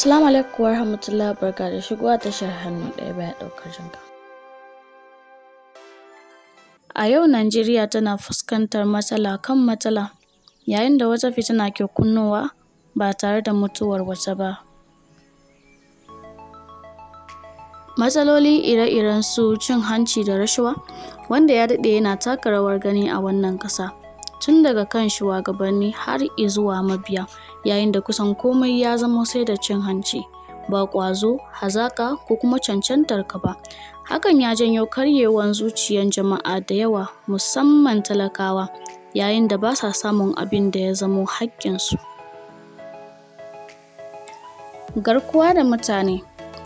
Assalamu alaikum warahmatullahi barka da shigowa tashar hannu ɗaya baya ɗaukar jinka. A yau Najeriya tana fuskantar matsala kan matsala yayin da wata fitina ke kunnowa ba tare da mutuwar wata ba. Matsaloli ire-iren su cin hanci da rashawa wanda ya daɗe yana taka rawar gani a wannan ƙasa tun daga kan shuwagabanni har izuwa mabiya, yayin da kusan komai ya zamo sai da cin hanci, ba ƙwazo, hazaƙa ko kuma cancantar ka ba. Hakan ya janyo karyewar zuciyan jama'a da yawa musamman talakawa, yayin da ba sa samun abin da ya zamo haƙƙinsu. Garkuwa da mutane,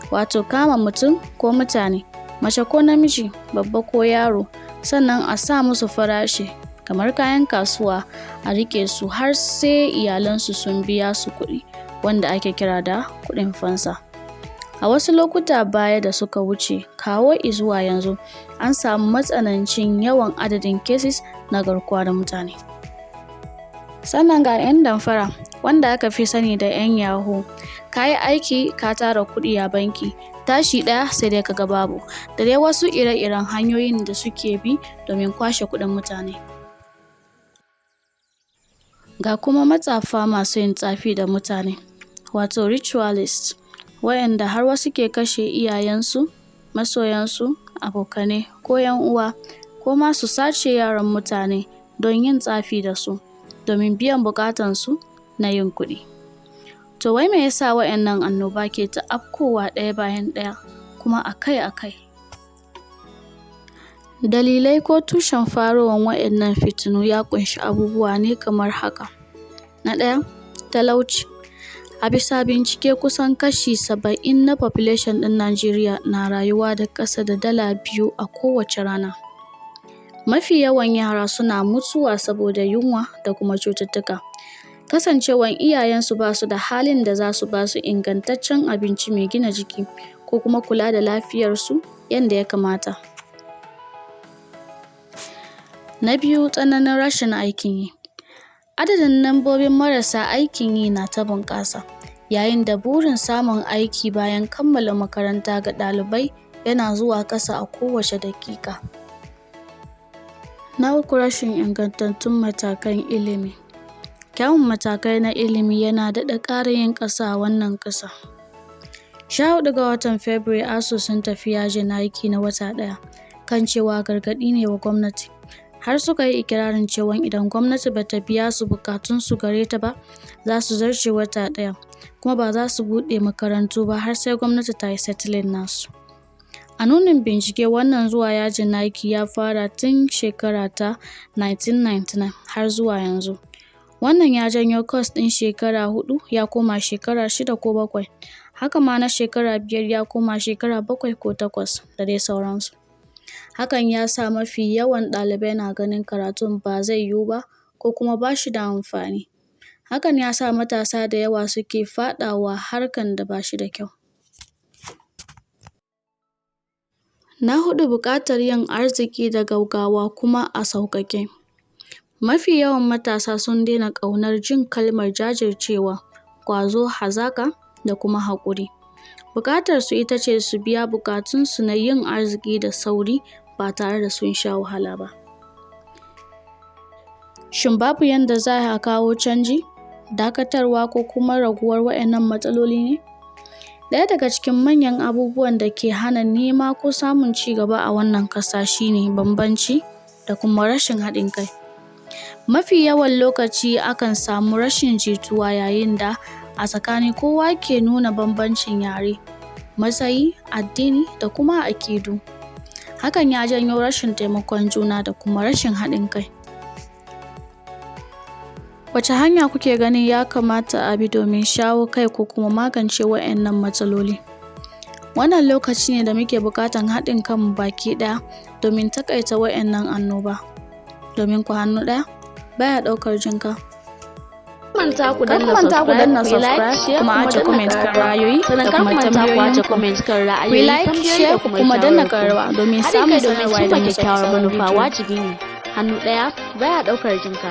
wato kama mutum ko mutane, mace ko namiji, babba ko yaro, sannan a sa musu farashi kamar kayan kasuwa a riƙe su har sai iyalansu sun biya su kuɗi wanda ake kira da kuɗin fansa. A wasu lokuta baya da suka wuce kawo izuwa yanzu an samu matsanancin yawan adadin cases na garkuwa da mutane. Sannan ga 'yan damfara wanda aka fi sani da 'yan yahoo, ka yi aiki ka tara kuɗi a banki, tashi ɗaya sai dai ka ga babu, da dai wasu ire-iren hanyoyin da suke bi domin kwashe kuɗin mutane. Ga kuma matsafa masu yin tsafi da mutane, wato ritualists, waƴanda har wasu ke kashe iyayensu, masoyansu, abokanai ko 'yan uwa, ko ma su sace yaran mutane don yin tsafi da su, domin biyan buƙatansu na yin kuɗi. To wai me yasa waƴannan annoba ke ta afkowa ɗaya bayan ɗaya kuma akai-akai? Dalilai ko tushen farowan waƴannan fitinu ya ƙunshi abubuwa ne kamar haka: Na ɗaya, talauci. A bisa bincike kusan kashi 70 na population ɗin Najeriya na rayuwa da ƙasa da dala 2 a kowace rana. Mafi yawan yara suna mutuwa saboda yunwa da kuma cututtuka. Kasancewan iyayensu ba su da halin da za su ba su ingantaccen abinci mai gina jiki ko kuma kula da lafiyarsu yanda ya kamata. Na biyu, tsananin rashin aikin yi. Adadin nambobin marasa aikin yi na ta bunƙasa, yayin da burin samun aiki bayan kammala makaranta ga ɗalibai yana zuwa ƙasa a kowace daƙiƙa. Na uku, rashin ingantattun matakan ilimi. Kyawun matakai na ilimi yana daɗa ƙara yin ƙasa a wannan ƙasa. 14 ga watan Fabrairu ASUU sun tafi yajin aiki na wata ɗaya, kan cewa gargaɗi ne wa gwamnati. Har suka yi iƙirarin cewa idan gwamnati ba ta biya su buƙatunsu gare ta ba, za su zarce wata ɗaya, kuma ba za su buɗe makarantu ba har sai gwamnati ta yi settling nasu. A nunin bincike wannan zuwa yajin aiki ya fara tun shekara ta 1999 har zuwa yanzu. Wannan ya janyo kwas ɗin shekara 4 ya koma shekara 6 ko 7, haka ma na shekara 5 ya koma shekara 7 ko 8 da dai sauransu. Hakan ya sa mafi yawan ɗalibai na ganin karatun ba zai yiwu ba ko kuma ba shi da amfani. Hakan ya sa matasa da yawa suke faɗawa harkan da ba shi da kyau. Na huɗu, buƙatar yin arziki da gaggawa kuma a sauƙaƙe. Mafi yawan matasa sun daina ƙaunar jin kalmar jajircewa, ƙwazo, hazaƙa da kuma haƙuri. Buƙatarsu ita ce su biya buƙatunsu na yin arziki da sauri ba tare da sun sha wahala ba. Shin babu yanda za a kawo canji, dakatarwa ko kuma raguwar waƴannan matsaloli ne? Ɗaya daga cikin manyan abubuwan da ke hana nema ko samun ci gaba a wannan ƙasa shi ne bambanci da kuma rashin haɗin kai. Mafi yawan lokaci akan samu rashin jituwa yayin da a tsakani kowa ke nuna bambancin yare, matsayi, addini da kuma aƙidu. Hakan ya janyo rashin taimakon juna da kuma rashin haɗin kai. Wace hanya kuke ganin ya kamata a bi domin shawo kai ko kuma magance waƴannan matsaloli? Wannan lokaci ne da muke buƙatar haɗin kanmu baki ɗaya domin taƙaita waƴannan annoba. Domin ku hannu ɗaya baya ɗaukar jinka. Manta ku Kar ku danna manta ku danna subscribe, subscribe ku like, share kuma aje comment kuma danna kan ƙararrawa. ra'ayoyi Sannan da kar ku kuma manta ku aje tambayoyinku. comment kan Ku ra'ayoyi, like, tambayoyi share da ku kuma kuma danna shawararku. ƙararrawa domin Haɗin samun kai domin sanarwa cimma idan mun saki kyakkyawar sabon manufa bidiyo. wajibi ne. Hannu ɗaya baya ɗaukar jinka.